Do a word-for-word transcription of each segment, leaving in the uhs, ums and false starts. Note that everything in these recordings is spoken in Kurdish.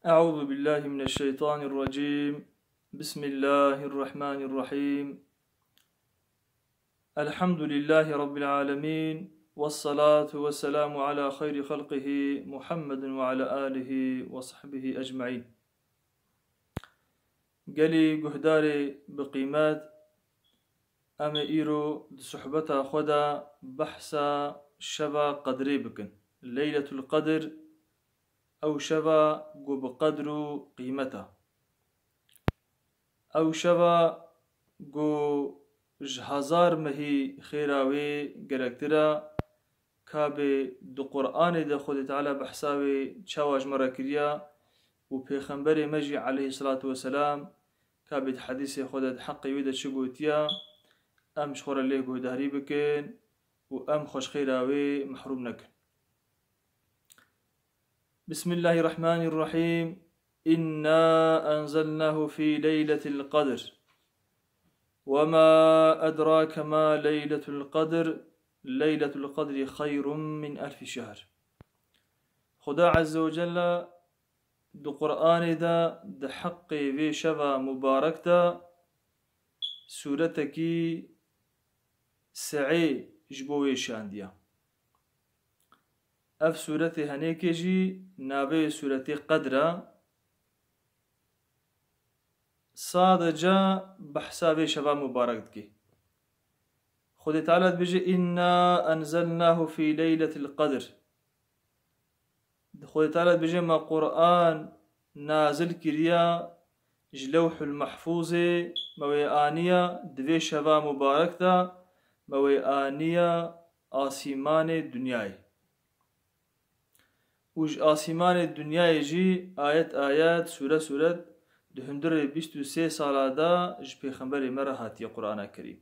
أعوذ بالله من الشيطان الرجيم. بسم الله الرحمن الرحيم. الحمد لله رب العالمين، والصلاة والسلام على خير خلقه محمد وعلى آله وصحبه أجمعين. Gelî guhdarê bi qîmet, em ê îro di sohbeta xwe de behsa şeva Qedrê bikin. Leyletul Qedr, ew şeva ku bi qedr û qîmet e. Ew şeva ku ji hezar mehî xêra wê gelektir e, kabê di Qur'anê de Xwedê Teala behsa wê çawa ji me re kiriya û Pêxemberê me jî aleyhisselatu vesselam kabê di hedîsê xwe de di heqê wê de çi gotiya, em ji xwe re lê guhdarî bikin û em xwe ji xêra wê mehrûm nekin. بسم الله الرحمن الرحيم. إنا أنزلناه في ليلة القدر. وما أدراك ما ليلة القدر. ليلة القدر خير من ألف شهر. Xuda Azze ve Celle di Qur'anê de di heqê vê şeva mubarek de sûretekî se'ê ji bo wê şandiya. Ev sûretê henêkê jî navê sûretê Qedr e. Sadece behsa vê şeva mubarek dike. Xwedê Teala dibêje, "Inna enzelnahu fî leyletil qedr." Xwedê Teala dibêje, "Me Qur'an nazil kiriya ji Lewhul Mehfûzê, me wê aniya di vê şeva mubarek de, me wê aniya asîmanê dinyayê." Û ji asîmanê dinyayê jî ayet ayet, sûre sûret di hundirê bîst û sê sala de ji Pêxemberê me re hatiye Qur'ana Kerîm.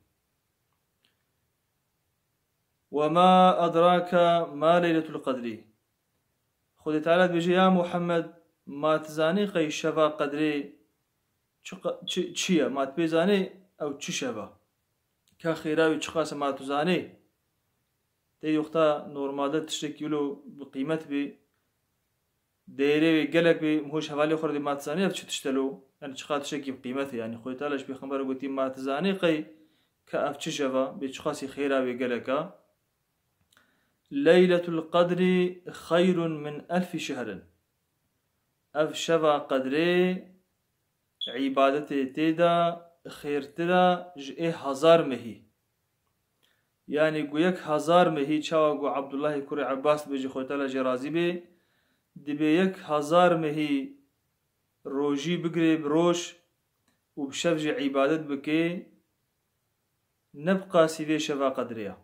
"Ve ma edrake ma leyletul qedrî." Xwedê Teala dibêje, "Ya Muhammed, ma tu zanî qey şeva qedrê çi qa-, çi, çi ye? Ma tu pê zanî ew çi şeva? Ka xêra wî çiqas e ma tu zanî?" Tê yoxta normalde tiştekî wilo bi qîmet bî, değerê wê gelek bî, hûn ji hevalê xwe re dê ma tu zanî ev çi tişt e lo? Yani çiqa tiştekî bi qîmet e. Yani Xwedê Teala ji Pêxember re gotî, "Ma tu zanî qey ka ev çi şeva, bê çiqasî xêra wê gelek a?" "Leyletul qedrî xeyrun min elfî şehrin." Ev şeva qedrê îbadetê tê de xêrtir e ji ê hezar mehî. Yani ku yek hezar mehî, çawa ku Abdullahê kurê Ebbas dibêje, Xwedê Teala jê razî bê, dibê yek hezar mehî rojî bigirê bi roj û bi şev jî îbadet bikê, ne bi qasî vê şeva qedrê ya.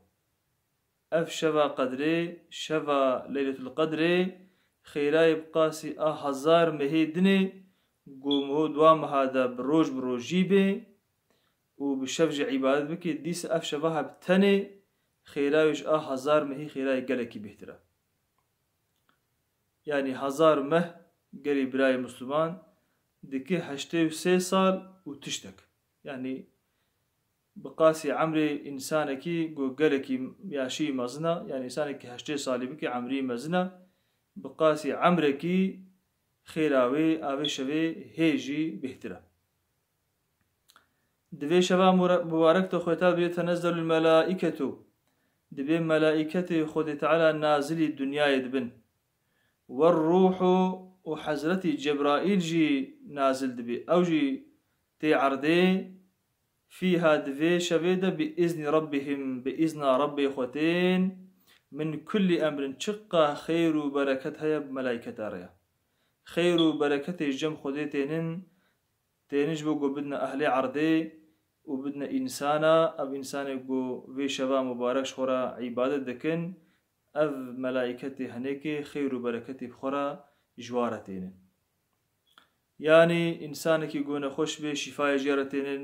Ev şeva qedrê, şeva Leyletul Qedrê, xêrayê bi qasî a hezar mehê dinê, ku miho dua meha de bi roj bi rojî bê û bi şev jî îbadet bikê, dîsa ev şeva ha bi tenê xêrayê ji a hezar mehî xêrayê gelekî bêhtir e. Yani hezar meh gelî birayê Musliman dike heştê û sê sal û tiştek. Yani bi qasî emrê însanekî ku gelekî yaşî mezin e, yani însanekî heştê salî bike emrî mezin e, bi qasî emrekî xêra wê a vê şevê hê jî bêhtir e. Di vê şeva mure-, mubarek de Xwedê Teala dibê tenezzelul melaîketu, dibê melaîketê Xwedê Teala nazilî dinyayê dibin. Werruhu û Hezretî Cebraîl jî nazil dibê. Ew jî tê erdê, fîha, di vê şevê de, bi îzni rabbihim, bi îzna Rabbê xwe tên, min kullî emrin, çiqa xeyr û bereket heye bi melaîketa re ye. Xeyr û bereketê ji cem Xwedê tênin, tênin ji bo ku bidine ehlê erdê û bidine însana, ev însanê ku vê şeva mubarek ji xwe re îbadet dikin, ev melaîketê henêkê xeyr û bereketê bi xwe re ji wa re tênin. Yanî însanekî ku nexweş bê, şîfayê jê re tênin,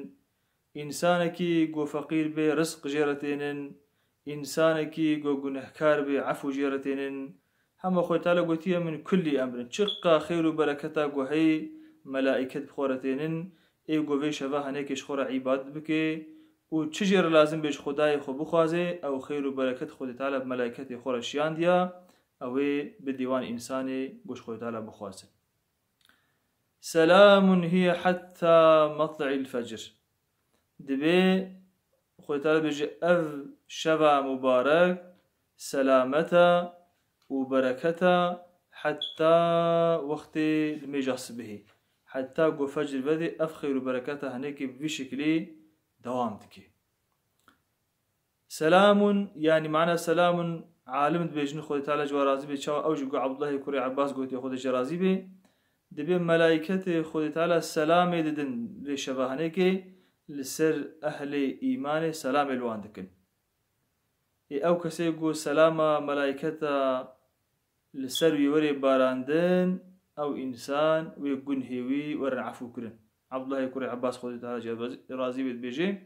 însanekî ku feqîr bê, rizq jê re tênin, însanekî ku gunehkar bê, efû jê re tênin. Hema Xwedê Teala gotiye, min kullî emrin. Çiqa xeyr û bereketa ku heyî, melaîket bi xwe re tênin, ê ku vê şeva henêkê ji xwe re îbadet bike û çi jê re lazim bê ji Xwedayê xwe bixwaze, ew xeyr û bereket Xwedê Teala bi melaîketê xwe re şiyandiya, ew ê bidê wan însanê ku ji Xwedê Teala bixwazin. Selamun hiye hatta matla'il fecr. Dibê Xwedê Teala bêje, ev şeva mubarek selamet e û bereket e heta wextê limêja sibihê. Heta ku fecr vedê, ev xêr û bereketa hinekê bi vî şekilî dewam dike. Selamun, yanî mana selamun, alim dibêjin, Xwedê Teala ji we razî bê, çawa ew jî ku Abdullahê kurê Ebbas gotiye, Xwedê ji razî bê, dibê melayketê Xwedê Teala selamê didin vê şeva hinekê, li ser ehlê îmanê selamê li wan dikin. Ê ew kesê ku selama melayketa li ser wî were barandin, ew însan wê gunhê wî werin efû kirin. Abdullahê kurê Ebbas, Xwedê Teala jê razî bê, dibêje,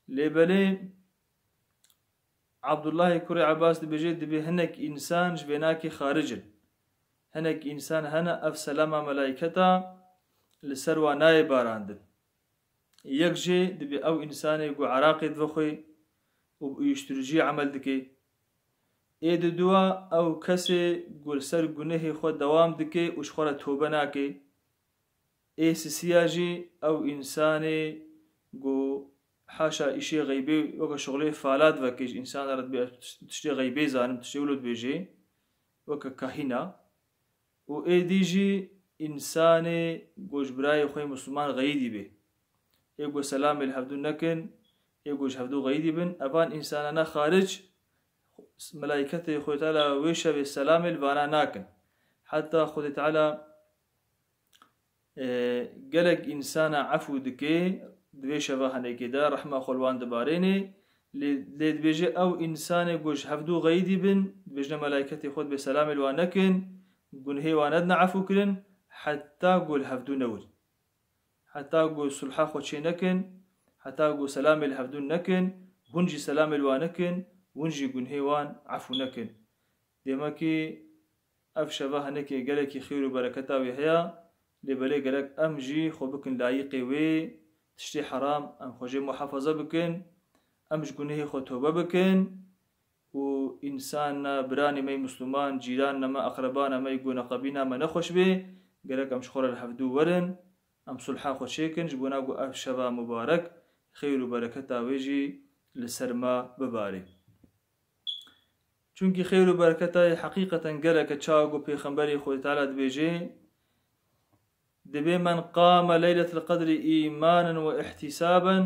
lê belê Abdullahê kurê Ebbas dibêje, dibê hinek însan ji vênakê xaric in. Hinek însan hene ev selama melayketa li ser wan nayê barandin. Yek jê dibê ew însanê ku eraqê divexwe û bi uyuşturuciyê emel dike. Ê didua ew kesê ku li ser gunehê xwe dewam dike û ji xwe re tobe nake. Ê sisiya jî ew însanê ku haşa îşê xeybê weke şixulê falat veke, ji însanan re dibê tiştê xeybê zanim, tiştê wilo dibêjê, weke kahîna. Û êdî jî însanê ku ji birayê xwe yê Misliman xeyidî bê. Ê ku selamê li hevdû nekin, ê ku ji hevdû xeyidî bin, evan însanana xaric, melayketê Xwedê Teala wê şevê selamê li vana nakin. Heta Xwedê Teala, e, gelek însana efû dike, di vê şeva henekê de rehma xwe li wan dibarêne, lê, lê dibêje ew însanê ku ji hevdû xeyidî bin, dibêjine melayketê xwe dibê selamê li wan nekin, gunhê wan nedine efû kirin, heta ku li hevdû newin. Heta ku sulha xwe çê nekin, heta ku selamê li hevdû nekin, hûn jî selamê li wan nekin, hûn jî gunhê wan efû nekin. Demekî ev şeva hinekê gelekî xêr û bereketa wê heye, lê belê gerek em jî xwe bikin layîqê wê, tiştê heram em xwe jê muhafaza bikin, em ji gunehê xwe tobe bikin û însan ne, biranê me yê Misliman, cîran ne me, eqreba ne me, yê ku neqebîna me nexweş bê, gerek em ji xwe re li hevdû werin, em sulha xwe çêkin, ji bona ku ev şeva mubarek xêr û bereketa wê jî li ser me bibarê. Çunkî xêr û bereketa yê heqîqeten gelek e, çawa ku Pêxemberê Xwedê Teala dibêje, dibê, "Men qame leyletel qedrî îmanen we ihtisaben,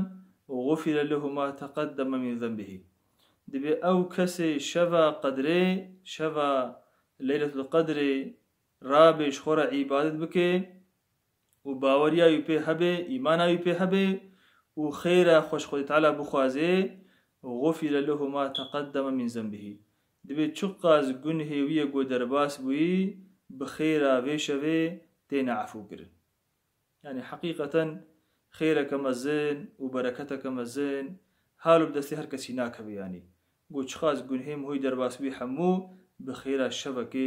gufire lehu ma teqeddeme min zenbihî." Dibê ew kesê şeva qedrê, şeva Leyletul Qedrê rabe ji xwe re îbadet bike, û baweriya wî pê hebe, îmana wî pê hebe û xêra xwe ji Xwedê Teala bixwaze, gufire lehu ma teqeddeme min zenbihî. Dibê çiqas gunhê wî yê ku derbas bûyî, bi xêra vê şevê têne efû kirin. Yanî heqîqeten xêreke mezin û bereketeke mezin, halo bi destê her kesî nakeve yanî. Ku çiqas gunhê min hûy derbas bûyî hemû bi xêra şevekê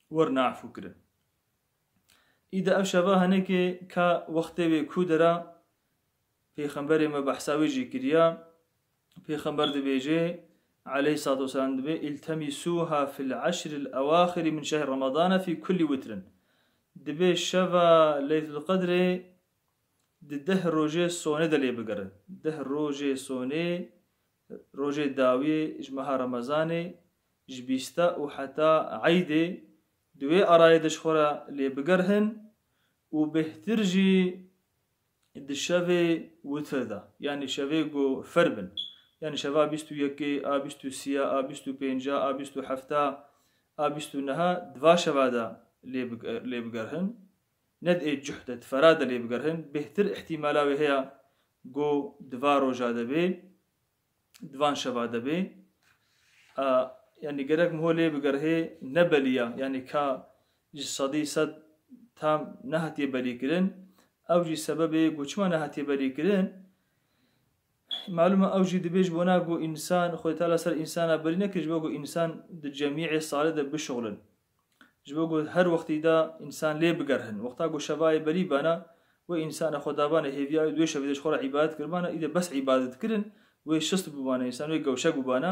werine efû kirin. Îde ev şeva henekê ka wextê wê ku dera, Pêxemberê me behsa wê jî kiriya. Pêxember dibêje, aleyhissalatu vesselam dibê, "İltemisuha fil eşril ewaxiri min şehri Ramadana fi kulli witrin." Dibê şeva Leyletul Qedrê di deh rojê sonê de lê bigerin. Deh rojê sonê, rojê dawiyê ji meha Remezanê, ji bîsta û heta Eydê, di wê arayê de ji xwe re lê bigerhin û bêhtir jî di şevê witir de, yanî şevê ku fer bin, yanî şeva bîst û yekê, a bîst û sê, a bîst û pênc, a bîst û heft, a bîst û neh, di va şeva de lê big-, lê bigerhin. Ne di ê cuh de, di fera de lê bigerhin, bêhtir îhtîmala wê heye ku di va roja de bê, di van şeva de bê. A, yanî gerek min ho lê bigerhê, ne belî ya, yanî ka ji sedî sed tam nehatiye belî kirin. Ew jî sebebê ku çima nehatiye belî kirin, malûm e, ew jî dibê ji bona ku însan, Xwedê Teala ser însana belî nekir, ji bo ku însan di cemîê salê de bişuxulin. Ji bo ku her wextî de însan lê bigerhin. Wexta ku şevayê belî bana, wê însana xwe dabana hêviya wê, di wê şevê de ji xwe re îbadet kiribana, îde bes îbadet kirin, wê şist bibana, însan wê gewşek bibana,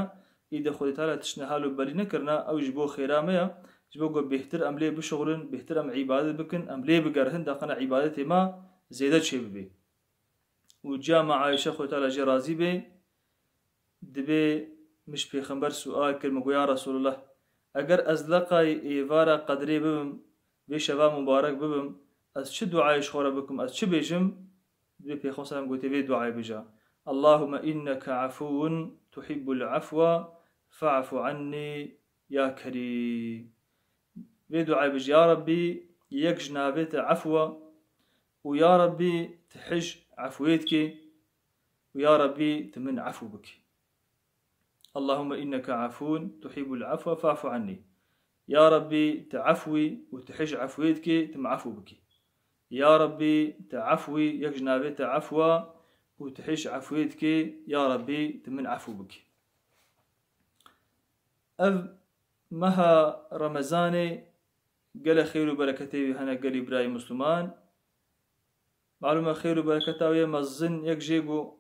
îde Xwedê Teala tişt niha lo belî nekirina, ew ji bo xêra me ya, Ji bo ku bêhtir em lê bişuxulin, bêhtir em îbadet bikin, em lê bigerihin, daqana îbadetê me zêde çêbibe. Û ciya me Ayşe, Xwedê Teala jê razî be, dibê min ji Pêxember sual kir, min got, ya Resulullah, eger ez leqayê êvara qedrê bibim, vê şeva mubarek bibim, ez çi duayê ji xwe re bikim, ez çi bêjim? Dibê Pêxember sallam gotê vê duayê bêje. Allahümme inneke afuwun tuhibbul afwa fa'fu anni ya kerîm. Vê duayê bêje, ya Rabbî, yek ji navê te efw e û ya Rabbî, tu hij efwê dikê û ya Rabbî, tu min efw bikî. Allahümme inneke afun tuhibbul afwe fa'fu anni. Ya Rabbî, tu efwî û tu hij efwê dikê, tu min efw bikî. Ya Rabbî, tu efwî, yek ji navê te efw e û tu hij efwê dikê, ya Rabbî, tu min efw bikî. Ev meha Remezanê gelek xêr û bereketê wî hene gelî birayê Misliman. Malûm e xêr û bereketa wê mezin yek jê ku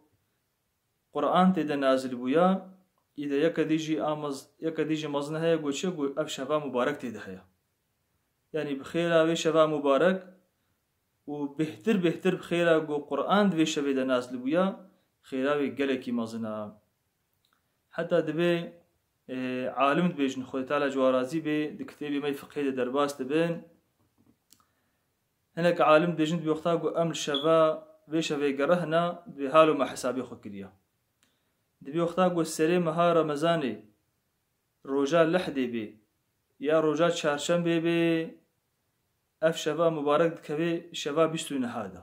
Quran tê de nazil bûya, î de yeke dî jî a mez-, yeke dî jî mezin heye ku çi, ku ev şeva mubarek tê de heye. Yanî bi xêra vê şeva mubarek û bêhtir bêhtir bi xêra ku Quran di vê şevê de nazil bûya, xêra wê gelekî mezin e. Heta dibê, e, alim dibêjin, Xwedê Teala ji wan razî bê, di kitêbê me yê fiqhê de derbas dibin. Hinek alim dibêjin, dibê wexta ku em li şeva, vê şevê gerihna, dibê halo me hesabê xwe kiriya. Dibê wexta ku serê meha Remezanê roja lehdê bê, ya roja çarşembê bê, ev şeva mubarek dikeve şeva bîst û neha de.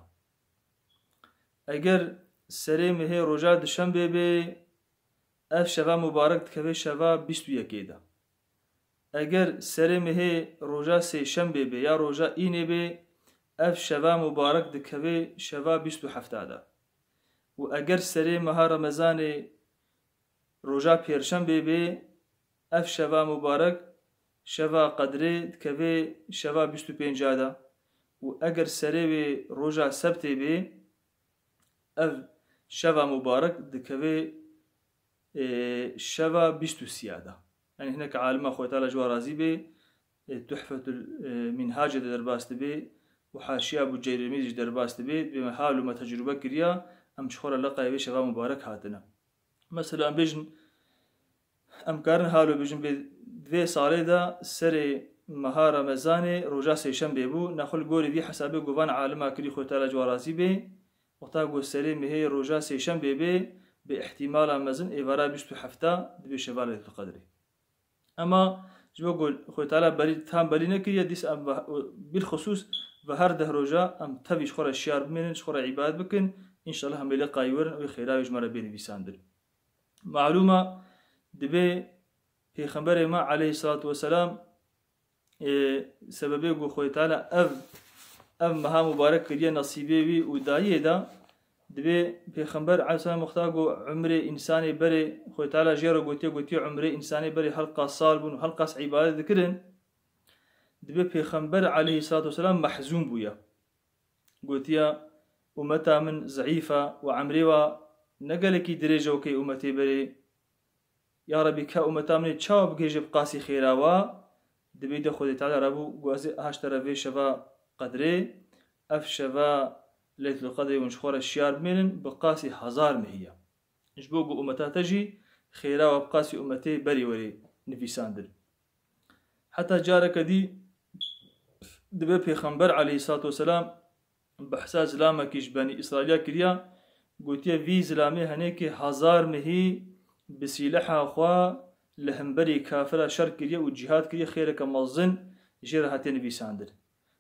Eger serê mehê roja dişembê bê, ev şeva mubarek dikeve şeva bîst û yekê de. Eger serê mehê roja sêşembê bê ya roja înê bê, ev şeva mubarek dikeve şeva bîst û hefta de. Û eger serê meha Remezanê roja pêrşembê bê, ev şeva mubarek, şeva qedrê dikeve şeva bîst û pênca de. Û eger serê wê roja sebtê bê, ev şeva mubarek dikeve, e, şeva bîst û sîya de. Yanî hinek alima Xwedê Teala ji wan razî bê, e, Tuhfetul, e, Minhacê de derbas dibe û Haşiya Buceyrîmî jî derbas dibe, dibê me hal û me tecrûbe kiriya, em ji xwe re leqayê vê şeva mubarek hatine. Mesela em bêjin, em karin halo bêjin, bê, di vê salê de serê meha Remezanê roja sêşembê bû, nexwe li gorî vî hesabê ku van alima kirî, Xwedê Teala ji wan razî bê, wexta ku serê mehê roja sêşembê bê, bi îhtîmala mezin êvara bîst û hefta dibê şeva Leyletul Qedrê. Ema ji bo ku Xwedê Teala berî, tam berî nekiriye, dîs em ve, bilxusûs ve her deh roja em tevî ji xwe re şiyar bimênin, ji xwe re îbadet bikin, înşallah em ê leqayî werin, wê xêra wê ji me re bê nivîsandin. Malûm e, dibê Pêxemberê me aleyhisselatu vesselam, e, sebebê ku Xwedê Teala ev, ev meha mubarek kiriye nesîbê wî û dayiyê de, dibê Pêxember aleyhisselam wexta ku umrê însanê berê, Xwedê Teala jê re gotiye, gotiye umrê însanê berê her qas sal bûn û her qas îbadet dikirin, dibê Pêxember aleyhisselatu vesselam mehzûn bûye. Gotiye, ummeta min zeîf e û emrê wa ne gelekî dirêj e wekê ummetê berê. Ya Rebî, ka ummeta min ê çawa bigihêje bi qasî xêra wa? Dibê de Xwedê Teala re bû, got, ez ê haşte re vê şeva Qedrê, ev şeva Leyletul Qedrê hûn ji xwe re şiyar bimênin, bi qasî hezar mehî ye. Ji bo ku ummeta te jî xêra wa bi qasî ummetê berê werê nivîsandin. Heta careke dî dibê Pêxember aleyhisselatu vesselam behsa zilamekî ji Benî Îsraîla kiriya, gotiye, vî zilamê henêkê hezar mehî bi sîleha xwe li hemberî kafira şer kiriye û cîhad kiriye, xêreke mezin jê re hatiye nivîsandin.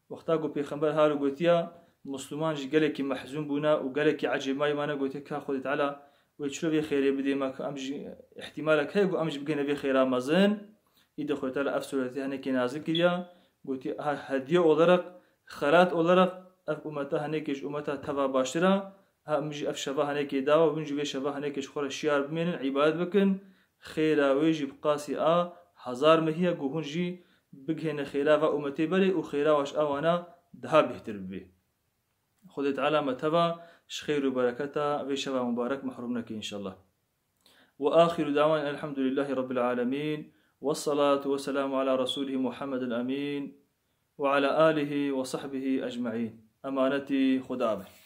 Wexta ku Pêxember halo gotiya, Misliman jî gelekî mehzûn bûne û gelekî ecêbmayî mane, gotiye, ka Xwedê Teala wê çilo vê xêrê bidê me, ka em jî, îhtîmalek heye ku em jî bigihine vê xêra mezin. Îdî Xwedê Teala ev sûretê henekê nazil kiriya, gotiye, ha hediye olarak, xerat olarak ev ummeta henekê ji ummeta teva baştir e, ha min jî ev şeva henekê dawa, hûn jî vê şeva henekê ji xwe re şiyar bimênin, îbadet bikin, xêra wê jî bi qasî a hezar mehî ye, ku hûn jî bigihêne xêra va ummetê berê û xêra wa ji a wana daha bêhtir bibe. Xwedê Teala me teva ji xêr û bereketa vê şeva mubarek mehrûm neke înşallah. Ve axiru dawan elhamdulillahî rabbil alemîn. والصلاة والسلام على رسوله محمد الأمين وعلى آله وصحبه أجمعين. Emanetî Xuda be.